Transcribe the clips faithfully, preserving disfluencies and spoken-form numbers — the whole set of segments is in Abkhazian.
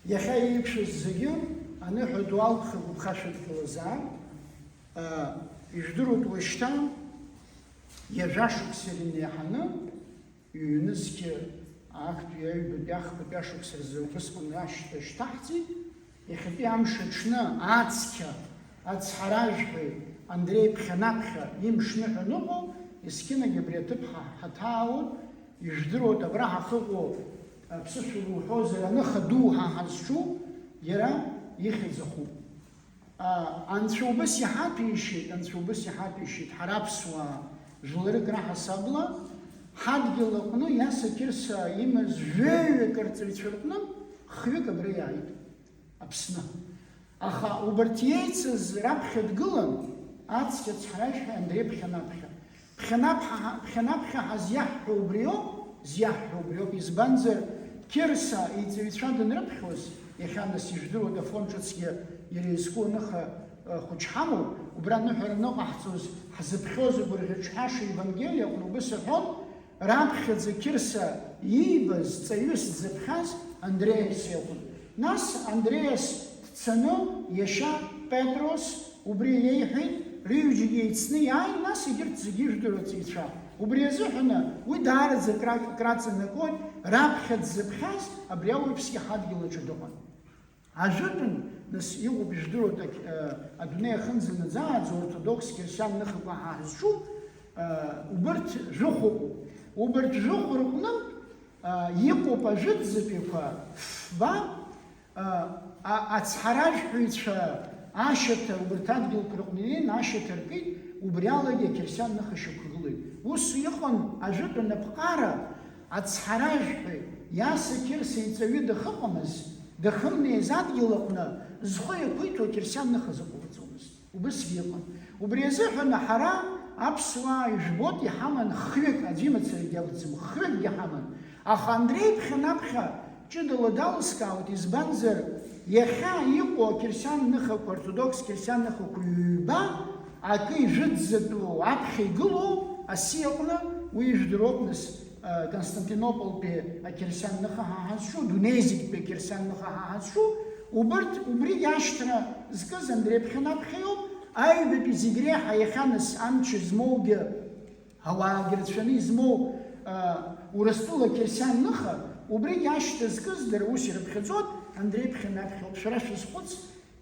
Иахьа еиқәшәаз зегьы аныҳәа ду алԥха гәыԥха шәыдгылазаап. Ижәдыруеит, уашьҭа ҩажәа шықәса иреиҳаны, ҩнызқьы актәи аҩбатәи ахԥатәи ашықәса рзы убысҟан ашьҭа шьҭаҳҵеит. Иахьатәи амш аҽны ацқьа ацҳаражәҳәаҩ Андреи Ԥхьанаԥхьа имшныҳәа аныҟоу, есқьынагь абри аҭыԥ ҳа-, ҳаҭаауеит. Ижәдыруеит, абра ҳахьыҟоу, аԥсышәала уҳәозар, аныха ду ҳәа ҳазҿу иара ихьӡ ахуп. А, Анцәа убас иҳаҭәеишьеит, Анцәа убас иҳаҭәеишьеит, ҳара аԥсуаа, жәларык раҳасабала, ҳадгьыл аҟны Иаса Қьырса имаз жәаҩык арҵаҩцәа рҟны хҩык абра иааит, Аԥсны. Аха убарҭ иеицыз раԥхьа дгылан ацқьа ацҳаражәҳәаҩ Андреи Ԥхьанаԥхьа. Ԥхьанаԥхьа, Ԥхьанаԥхьа ҳәа зиаҳҳәо убриоуп, зиаҳҳәо убриоуп, избанзар, Қьырса иҵаҩцәа данрыԥхьоз, иахьа нас ижәдыруада, Афон ҿыцгьы иара изку аныха, ы, хәыҷ ҳамоуп, убра аныҳәара аныҟаҳҵоз, ҳзыԥхьоз агәырӷьаҿҳәаша Евангелиа аҟны убыс аҳәон, раԥхьаӡа Қьырса иибаз ҵаҩыс дзыԥхьаз Андреас иакәын. Нас Андреас дцаны иашьа Петрос убри иеиҳәеит, рыҩџьагьы еицны иааин, нас егьырҭ зегьы ижәдыруа ҵаҩцәа. Убри азыҳәаны уи даараӡа кра-, краҵанакуеит, раԥхьа дзыԥхьаз абри ауаҩԥсгьы ҳадгьыл аҿы дыҟан. Ажәытәан, нас, иҟоуп, ижәдыруеит, ак-, э, адунеи ахынӡанаӡааӡо аортодокс қьырсиан ныхақәа ҳа ҳазҿу, э, убырҭ жәохә ыҟоуп. Убырҭ жәохә рҟны, э, иҟоуп ажәытәӡатәиқәа фба, э, а-, ацҳаражәҳәаҩцәа ашьаҭа убырҭ адгьылқәа рҟны инеин ашьаҭа ркит, убри алагьы ақьырсиан ныха шьақәгылеит. Ус иҟан ажәытәан аԥҟара, ацҳаражәҳәаҩ Иаса Қьырса иҵаҩы дахыҟамыз, дахымнеиз адгьыл аҟны зхы иақәиҭу ақьырсиан ныха зыҟоуҵомызт. Убысгьы иҟан. Убри азыҳәан ҳара аԥсуаа, ижәбоит, иҳаман хҩык, аӡә имацарагьы акәӡам, хҩыкгьы ҳаман. Аха Андреи Ԥхьанаԥхьа ҷыдала далыскаауеит, избанзар, иахьа иҟоу ақьырсиан ныхақәа, ортодокс қьырсиан ныхақәа ҩба, акы ижәытәӡатәу аԥхьа игылоу асы иҟны, уи ижәдыруеит, нас, Константинополтәи ақьырсиан ныха ҳа ҳазҿу, дунеи зегьтәи ақьырсиан ныха ҳа ҳазҿу, убырҭ, убригь ашьҭра зкыз Андреи Ԥхьанаԥхьа иоуп, аҩбатәи зегь реиҳа иахьа нас амч змоугьы, ауаагьы рацәаны измоу, а, Урыстәыла ақьырсиан ныха, убригь ашьҭа зкыз дара ус ирыԥхьаӡоит, Андреи Ԥхьанаԥхьа иоуп. Шәара шәазхәыц,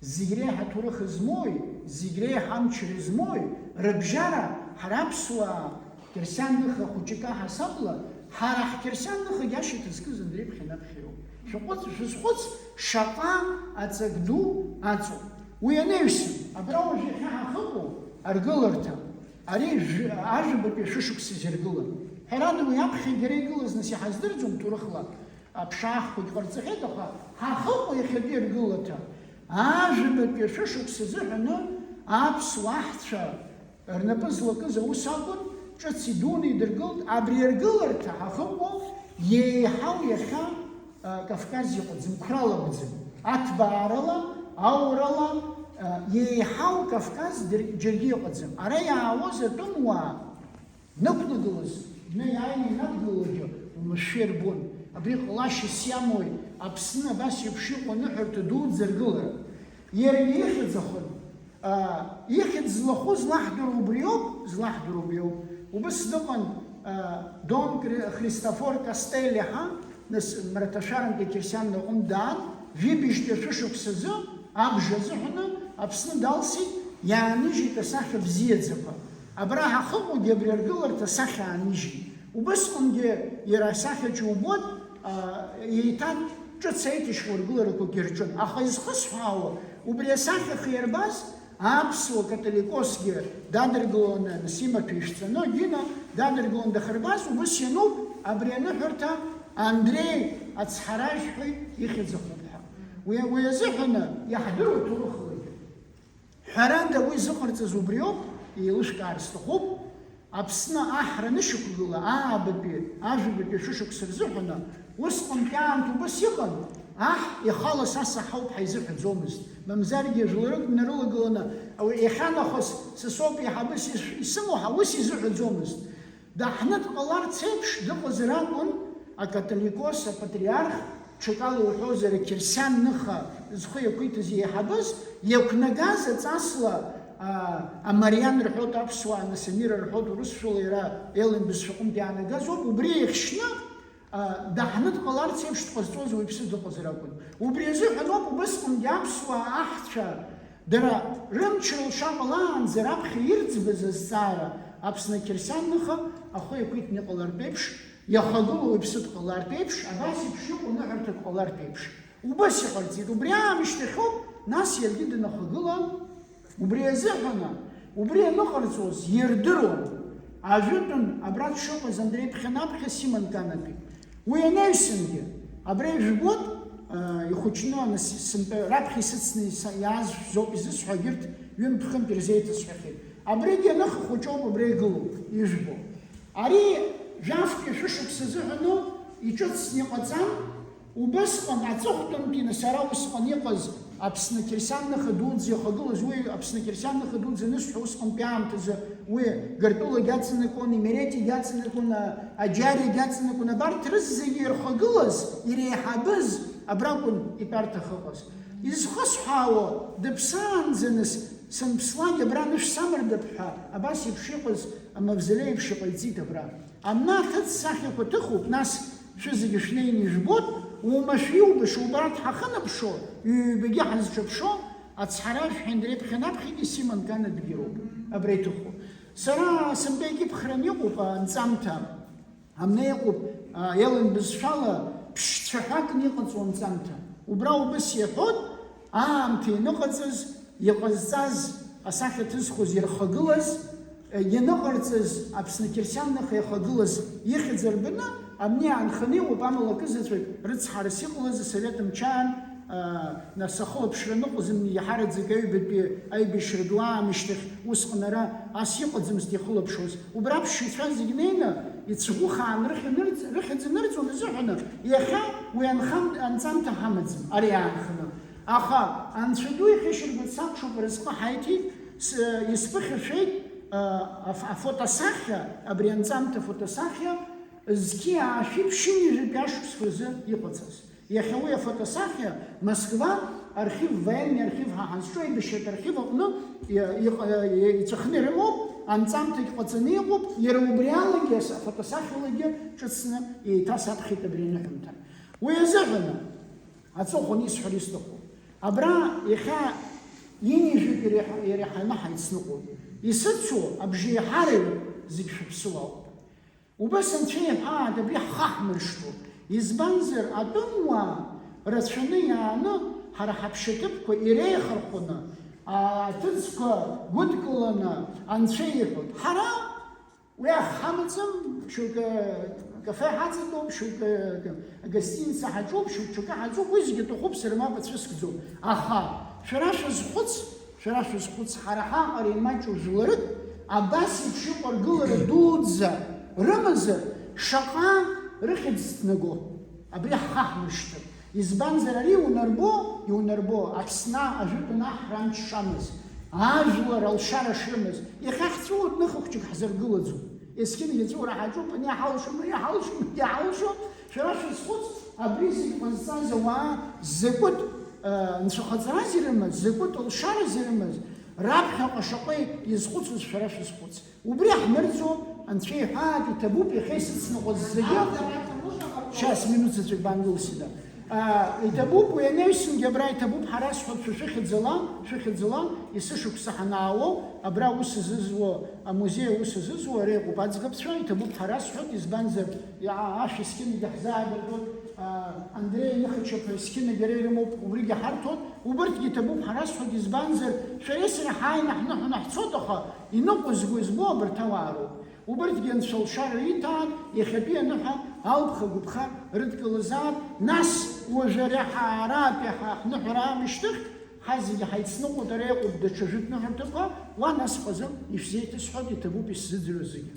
Зегь реиҳа аҭоурых змоуи, зегь реиҳа амчра змоуи, рыбжьара ҳара аԥсуаа қьырсиан ныха хәыҷык аҳасабала, ҳара ҳқьырсиан ныхагьы ашьаҭа зкыз Андреи Ԥхьанаԥхьа иоуп. Шәаҟәыҵ, шәазхәыц, шаҟа аҵак ду аҵоуп. Уи анаҩсан, абра уажә иахьа ҳахыҟоу аргыларҭа, ари жәы-, ажәабатәи ашәышықәсазы иргылан. Ҳәарада, уи аԥхьагьы ара игылаз, нас, иҳаздырӡом ҭоурыхла, аԥшаахқәагь ҟарҵахьеит, аха ҳахыҟоу иахьатәи аргыларҭа, ажәабатәи ашәышықәса азыҳәаны аԥсуа аҳцәа рнапы злакыз аус акәын, ҿыци дуны идыргылт. Абри аргыларҭа ҳахыҟоу еиҳау иахьа, а, Кавказ иҟаӡам, қәрала акәӡам, аҭбаарала, аурала, а, еиҳау Кавказ дыр-, џьаргьы иҟаӡам. Ара иаауаз атәымуаа, Нықәнагылаз, днеиааины инадгылогьы уамашәа ирбон. Абри ҟалашьас иамои, Аԥсны абас еиԥш иҟоу аныҳәарҭа дуӡӡа аргылара? Иаргьы ихьӡ ахын. А, ихьӡ злахәу злаҳдыруа убриоуп, злаҳдыруа убриоуп. Убыс дыҟан, а, Дон Кри-, Христофор Костелли ҳәа, нас Мраҭашәарантәи ақьырсианра аҟынтә даан, жәибжьтәи ашәышықәсазы абжа азыҳәаны Аԥсны далсит, иаанижьит асахьа бзиаӡақәа. Абра ҳахыҟоугьы абри аргыларҭа асахьа аанижьит. Убысҟангьы иара асахьаҿы иубоит, а, еиҭа ҿыц аиҭашьуа ргыларақәагьы рҿын. Аха изхысҳәаауа, убри асахьа ахьирбаз, аԥсуа католикосгьы дадыргыланы, нас имаҭәа ишәҵаны, Гино дадыргыланы дахьырбаз, убыс иануп абри аныҳәарҭа Андреи ацҳаражәҳәаҩ ихьӡ ахуп ҳәа. Уи, уи азыҳәаны иаҳдыруа ҭоурыхлагьы. Ҳәарада, уи зыҟарҵаз убриоуп, еилышәкаар сҭахуп, Аԥсны аҳра анышьақәгыла, аабатәи, ажәабатәи ашәышықәса рзыҳәаны, усҟантәи аамҭа убас иҟан, аҳ ихала са саҳауп ҳаизыҳәаӡомызт, мамзаргьы жәларык днарылагыланы, ауаҩ иахьанахыс са соуп еиҳабыс ис-, исымоу ҳәа ус изыҳәаӡомызт. Даҳныдҟаларц еиԥш дыҟазар акәын акатоликос, апатриарх, Ҽакала уҳәозар, ақьырсиан ныха зхы иақәиҭыз еиҳабыс, иақәнагаз аҵасла, а, амариан рҳәоит аԥсуаа, нас амира рҳәоит урысшәала, иара Ел-, бызшәаҟынтә иаанагаз ауп, убри еихшьны, а, даҳны дҟаларц еиԥш дҟазҵоз уаҩԥсы дыҟазар акәын. Убри азыҳәан ауп убысҟангьы аԥсуаа аҳцәа, дара рымчра лшаҟалаанӡа раԥхьа ирӡбаз азҵаара, Аԥсны ақьырсиан ныха ахы иақәиҭны иҟалартә еиԥш, иахагылоу иԥсы дҟалартә еиԥш, абас еиԥш иҟоу ныҳәарҭак ҟалартә еиԥш. Убас иҟарҵеит. Убри аамышьҭахьоуп, нас иаргьы данахагыла, убри азыҳәаны, убри аныҟарҵоз ирдыруан. Ажәытәан, абра дшыҟаз Андреи Ԥхьанаԥхьа Симон Канатәи. Уи анаҩсангьы, абра ижәбоит, а, ихәыҷны, нас, сынтәа раԥхьа исыцны иса-, иааз шәзоуп изысҳәо, егьырҭ ҩынтә-хынтә ирзеиҭасҳәахьеит. Абригьы аныха хәыҷоуп, абра игылоуп, ижәбо. Ари жәафтәи шәышықәса азыҳәаноуп, иҿыцны иҟаҵан, убысҟан аҵыхәтәантәи, нас ара усҟан иҟаз Аԥсны ақьырсиан ныха дуӡӡа ихагылаз, уи Аԥсны ақьырсиан ныха дуӡӡа анысҳәа, усҟантәи аамҭазы уи Гыртәылагьы аҵанакуан, Имеретиагьы аҵанакуан, а-, Аџьариагьы аҵанакуан, абарҭ рызегьы ирхагылаз, иреиҳабыз абракәын итәарҭа ахьыҟаз. Изхысҳәаауа, дыԥсаанӡа, нас, санԥслак абра анышә самырдып ҳәа, абас еиԥш иҟаз амавзолеи еиԥш иҟаиҵеит абра. Амна аҭыҵ сахьақәа ҭыхуп, нас шәызегьы шәнеины ижәбоит, уамашәа иубаша, убарҭ ҳахынаԥшуа, ҩбагьы ҳазҿаԥшуа, ацҳаражә ҳәа Андреи Ԥхьанаԥхьагьы Симон Канатәигьы роуп абра иҭыху. Сара сынтәа егьыԥхран иҟоуп анҵамҭа, амна иҟоуп, а, Елен бызшәала ԥшь цәаҳәакны иҟаҵоу анҵамҭа. Убра убас иаҳәоит, аамҭа ианыҟаҵаз, иҟазҵаз, асахьа ҭызхуаз ирхагылаз, ианыҟарҵаз, Аԥсны ақьырсиан ныха иахагылаз ихьӡ арбаны, амни аанханы иҟоуп, амала акызаҵәык рыцҳарас иҟалаз асовет мчаан, а, нас ахылаԥшра аныҟаз, амни иаҳараӡак аҩбатәи аибашьра ду аамышьҭахь, усҟан ара ас иҟаӡамызт ихылаԥшуаз. Убра аԥсшьацәа зегь неины, ицәӷәыхаан рыхьӡ нырҵ-, рыхьӡ анырҵон азыҳәаны, иахьа уи анхам-, анҵамҭа ҳамаӡам, ари аанханы. Аха Анцәа ду ихьышьаргәыҵ сакәшоуп, разҟы ҳаиҭеит, с-, исԥыхьашәеит, а, аф-, афотосахьа, абри анҵамҭа афотосахьа, зқьи аашәи ԥшьынҩажәатәи ашықәсқәа рзы иҟаҵаз. Иахьа уи афотосахьа Москва архив, военный архив ҳәа ҳазҿу аибашьратә архив аҟны и-, иҟ-, и-, иҵәахны ирымоуп, анҵамҭагь ҟаҵаны иҟоуп, иара убри алагьы ас-, афотосахьалагьы ҿыцны еиҭасаԥхьеит абри аныҳәамҭа. Уи азыҳәаны, аҵыхәан исҳәар исҭаху. Абра иахьа ҩынҩажәатәи иреиҳа-, иреиҳаны ҳаицныҟәоит. Исыцу абжеиҳараҩык зегь шәыԥсуа ауп. Убас Анцәа иҳәааит, абри ҳхаҳмыршҭло. Избанзар, атәымуаа рацәаны иааны, ҳара ҳаԥшьаҭыԥқәа иреихырхәаны, аҭыӡқәа гәыдкыланы Анцәа иҳәоит. Ҳара Уи аҳ ҳамаӡам, шьоукы кафе ҳаҵатәоуп, шьоукы гостиница ҳаҿуп, шьоукы ҽакы ҳаҿуп, уи зегьы аҭахуп, сара мап ацәыскӡом. Аха шәара шәазхәыц, шәара шәазхәыц, ҳара ҳаҟара имаҷу жәларык абас еиԥш иҟоу аргылара дуӡӡа рымазар, шаҟа рыхьӡ ҭнаго, абри ҳхаҳмыршҭып. Избанзар, ари иунарбо, иунарбо, Аԥсны ажәытәан аҳ ранч шамаз, ажәлар алшара шрымаз, иахьа ҳҵәыуоит ныха хәҷык ҳзаргылаӡом. Есқьынгьы аҵәыуара ҳаҿуп, ани иҳалшом, ани иҳалшом, ани иҳалшом. Шәара шәазхәыц, абри зегь ҟазҵаз ауаа закәытә, э, нцәахаҵараз ирымаз, закәытә лшараз ирымаз, раԥхьаҟа шаҟа изхәыцуаз шәара шәазхәыц. Убри ҳмырӡо, Анцәа иҳәааит, иҭабуп иахьа исыцныҟәаз зегьы. Сейчас, минуҭ заҵәык баангыл сида. А, иҭабуп, уи анаҩсангьы абра иҭабуп, ҳара сҳәап, шәа шәыхьӡала, шәыхьӡала, есышықәса ҳанаало, абра аус азызуа, амузеи аус азызуа, ара иҟоуп аӡӷабцәа, иҭабуп, ҳара сҳәап, избанзар, иа-, ашә есқьынагьы ҳзаадыртәоит, а, Андреи Ныхачаԥа есқьынагьы ара ирымоуп, убригьы ҳарҭоит, убырҭгьы иҭабуп, ҳара сҳәап, избанзар, шәареи сареи ҳааины ҳныҳәаны ҳцоит, аха иныҟәызго избо абарҭ ауаа роуп. Убырҭгьы Анцәа лшара иҭаан, иахьатәи аныҳәа алԥха-гәыԥха рыдкылазаап, нас уажәы ари ҳаараатәи ҳа-, ҳныҳәара аамышьҭахь, ҳазегьы ҳаицныҟәоит, ара иҟоуп даҽа жәытә ныҳәарҭақәа, уа нас хазы ишәзеиҭасҳәоит, иҭабуп исзыӡырҩуа зегьы.